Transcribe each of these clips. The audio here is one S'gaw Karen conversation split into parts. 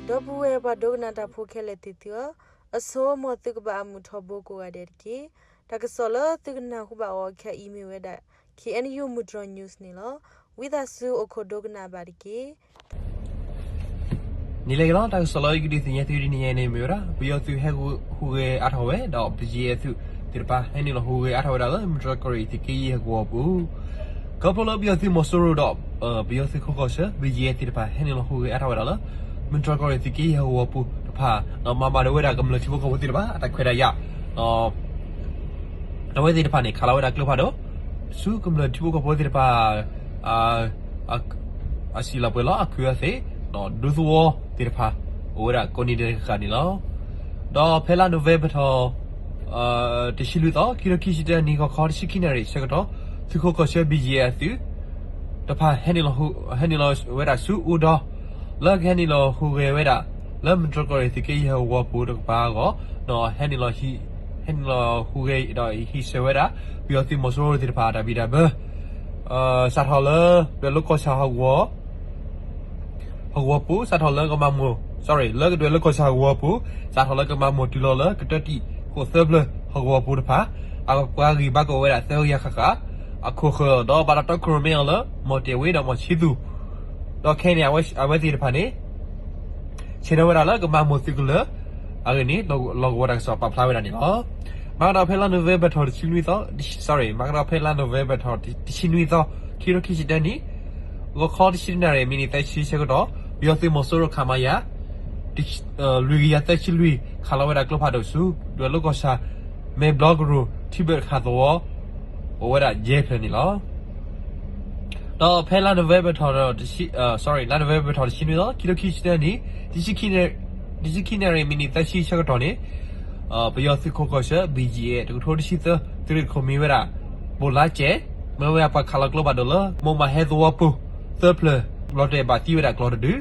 ဒီပုၢ်ဝဲၢ်ပှၤဒိကနၣ်တၢ်ဖိခဲလၢာ်သ့ၣ်သုဧၢ, အဆိ မ်သုကဘၣ်အမုာ်ထီဘိကိးဂၤဒဲးတက့ၢ်. တၢ်ကစီၣ်လၢသုကနၢ်ဟူဘၣ်အီၤခဲအံၤမ့ၢ်ဝဲဒၣ် K N U မုၢ်တြီၤ news န့ၣ်လီၤ. ဝံသးစူၤအိၣ်ခိးဒိကနၣ်ဘၣ်တက့ၢ်. နံၤလၢအဂ့ၤလီၤ. တၢ်ကစီၣ်လၢယကဒုးသ့ၣ်ညါသုဒ်န့ၣ်ယဲန့ၣ်မ့ၢ်ဝဲဒၣ် ပယီၤသုးဟဲဟူးဂဲၤအါထီၣ်ဝဲ ဒီး B G F သုးသ့ၣ်တဖၣ် ဟဲနုာ်လီၤဟူးဂဲၤအါထီၣ်ဝဲဒၣ်လၢ မုၢ်တြီၤကီၢ်ရ့ၣ်သုးက့ယဲၢ်ဟီၣ်ကဝီၤပူၤ ခီဖျိလၢပယီၤသုးမီၤစိရိၤဒီး ပယီၤသုးခိးကီၢ်ဆၢ B G F သ့ၣ်တဖၣ် ဟဲနုာ်လီၤဟူးဂဲၤအါထီၣ်ဝဲဒၣ်လၢ မုၢ်တြီၤကီၢ်ရ့ၣ်သုးက့ယဲၢ်ဟီၣ်ကဝီၤပူၤတဖၣ် ဒီးမၤဘၣ်ဒိဝဲဒၣ်ကမျၢၢ်ထံဖိကီၢ်ဖိသ့ၣ်တဖၣ် အတၢ်ခွဲးတၢ်ယာ် ဒီး အဝဲသ့ၣ်တဖၣ်န့ၣ် ခးလီၤဝဲဒၣ်ကျိဖးဒိၣ် ဆူကမျၢၢ်ထံဖိကီၢ်ဖိသ့ၣ်တဖၣ် အစံၣ်လီၤပှဲၤလီၤ အခုအသ့ၣ် ဒီးဒူသဝီသ့ၣ်တဖၣ် အိၣ်ဝဲဒၣ်ကိးနံၤဒဲးတဃၣ်န့ၣ်လီၤ. ဒီးဖဲလါနိၣ်ဝ့ဘၢၣ်ထီၣ် တဆံလွံၢ်သီ ခံထိခံဆံတၢနံၣ် ဂီၤခီတဆံခံနၣ်ရံၣ်ဆၢကတီၢ် သုးခိးကီၢ်ဆၢ B G F သုးတဖၣ် ဟဲနုာ်လီၤဝဲဒၣ်ဆူအူဒီ လၢကဟဲနုာ်လီၤဟူးဂဲၤဝဲဒၣ် လၢမုၢ်တြီၤကီၢ်ရ့ၣ်သုးက့ယဲၢ်ဟီၣ်ကဝီၤပူၤတကပၤအဂီၢ် ဒီးဟဲနုာ်လီၤ ဟဲနုာ်လီၤဟူးဂဲၤဒီးဟံးဆၢဝဲဒၣ် ပယီၤသုးမီၤစိရိၤသ့ၣ်တဖၣ်အတၢ်ဘံၣ်တၢ်ဘၢ စးထီၣ်လၢ ဒွဲၣ်လိၤကီၢ်ဆၣ်ဟီၣ်ကဝီၤ ဟီၣ်ကဝီၤပူၤ စးထီၣ်လၢကမၤမိၢ် sorry လၢကဒွဲၣ်လိၤကီၢ်ဆၣ်ဟီၣ်ကဝီၤပူၤ စးထီၣ်လၢကမၤမိၢ်တုၤလီၤလၢကတၢၢ်တံၢ်ခိၣ်သၢဖျၢၣ်ဟီၣ်ကဝီၤပူၤတဖၣ် အပှၤဂံၢ်ဘါကအိၣ်ဝဲဒၣ်သၢကယၤဃၣ်ဃၣ် အခိၣ်ဃၢၤ ဒီးဘၣ်တၢ်တီခိၣ်ရိၣ်မဲအီၤလၢ မီၢ်တဲၣ်ဝ့ဒီးမီၢ်ဆံသူၣ် ဒီးခဲအံၤန့ၣ် အဝဲသ့ၣ်တဖၣ်န့ၣ် ဆဲးထီၣ်ဝဲဒၣ်လၢကမၤမိၢ်သုးကလၢၤ အဂ့ၢ်န့ၣ် လီၢ်ကဝီၤတၢ်ကစီၣ်ပာ်ဖျါဝဲဒၣ်န့ၣ်လီၤ. မၤကဒီးဖဲလါနိၣ်ဝ့ဘၢၣ်ထီၣ်တဆံနွံသီ sorry မၤကဒီးဖဲလါနိၣ်ဝ့ဘၢၣ်ထီၣ်တဆံနွံသီ ခံထိခံဆံတၢနံၣ် ဂီၤခီတဆံတၢနၣ်ရံၣ် မံးနံးသၢဆံဆၢကတီၢ် ပယီၤသုးမီၤစိရိၤ ခမရ လွံၢ်ကယၤသၢဆံလွံၢ် ခးလီၤဝဲဒၣ်ကျိဖးဒိၣ်ဆူ ဒွဲၣ်လိၤကီၢ်ဆၣ် မဲာ်ဘျီကရူၢ် ထံဘၢၣ်တခါသဝီ အိၣ်ဝဲဒၣ်ယဲၢ်ဖျၢၣ်န့ၣ်လီၤ. ဒီးဖဲလါနိၣ်ဝ့ဘၢၣ်ထီၣ် sorry လါနိၣ်ဝ့ဘၢၣ်ထီၣ်တဆံနွံသီ ခံထိခံဆံတၢနံၣ် တဆံခံနၣ်ရံၣ် မံးနံးသၢဆံဆၢကတီၢ်န့ၣ် ပယီၤသုးခိးကီၢ်ဆၢ B G F တကထိတဆံသၢ သုးရ့ၣ်ခိၣ်မံၤဝဲဒၣ် ဘိၣ်လါစဲး မၢဝဲအပှၤခးလီၤကျိဖးဒိၣ်လၢ မိၢ်မးဟဲသဝီပူၤ သၢဖျၢၣ် လီၤတဲာ်ဘၣ်သံဝဲဒၣ်ကျီတဒု ဒီး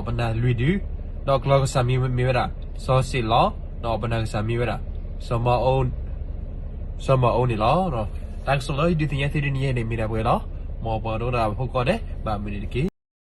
ပနၢ်လွံၢ်ဒု ဒီးကျီၢ်ကစၢ်မံၤမ့ၢ်ဝဲဒၣ် စီၤစ့ၣ်လီၤ ဒီးပနၢ်ကစၢ်မံၤဝဲဒၣ် စီၤမၤ စီၤမၤအိန့ၣ်လီၤ. တၢ်ကစီၣ်လၢယဒုးသ့ၣ်ညါသုဒ်န့ၣ်ယဲန့ၣ် မ့ၢ်ဒၣ်ပှဲၤလီၤ. မ်ပှၤဒိကနၣ်ဖိကိးဂၤဒဲး ဘၣ်မုာ်န့ၣ်တက့ၢ်.